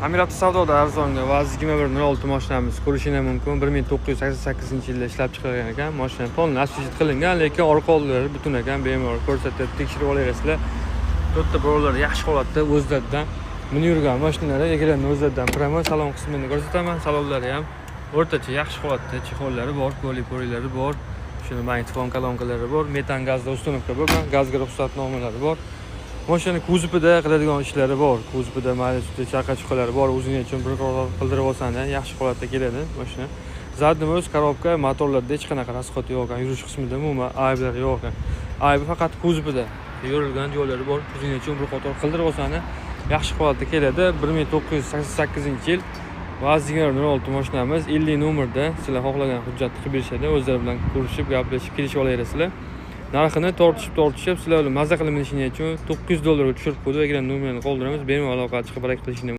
Amir savdoda arzonga VAZ 2106 mashinamiz ko'rishinglar mumkin. 1988-yilda ishlab chiqarilgan ekan. Mashina полный освежить qilingan, lekin orqa oldilari butun ekan. Bemalol ko'rsatib tekshirib olaverasizlar. To'rtta birovlar yaxshi holatda, o'zlaridan minib yurgan mashinalar, egalarni o'zlaridan прямо salon qismini ko'rsataman. Salonlari ham o'rtacha yaxshi holatda, чехол lari bor, ko'lik-ko'riklari bor. Shuni magnitofon kolonkalari bor, metan gazda установка bo'lgan, gazga ruxsatnomalari bor. Mashinani kuzovida qiladigan ishlari bor. Kuzovida mayli chaqa-chuqalari bor. O'zing uchun bir qildirib olsang ham yaxshi holatda keladi mashina. Задний o'z коробка, motorlarda hech qanaqa расход yo'q ekan. Yurish qismida umuman ayblar yo'q ekan. Aybi faqat kuzovida. Yorilgan joylari bor. O'zing uchun bir qator qildirib olsang ham yaxshi holatda keladi. 1988-yil VAZ 2106 mashinamiz 50 nomerda. Sizlar xohlagan hujjatni qilib berishadi. O'zlari bilan ko'rishib, gaplashib, kelishib olaverasizlar. Narxini tortishib, tortishib, sizlar bilan maza qilib minishing uchun 900 dollarga tushirib qo'ydik. Agar nomerini qoldiramiz, bemalol aloqaga chiqib, harakat qilishinglar.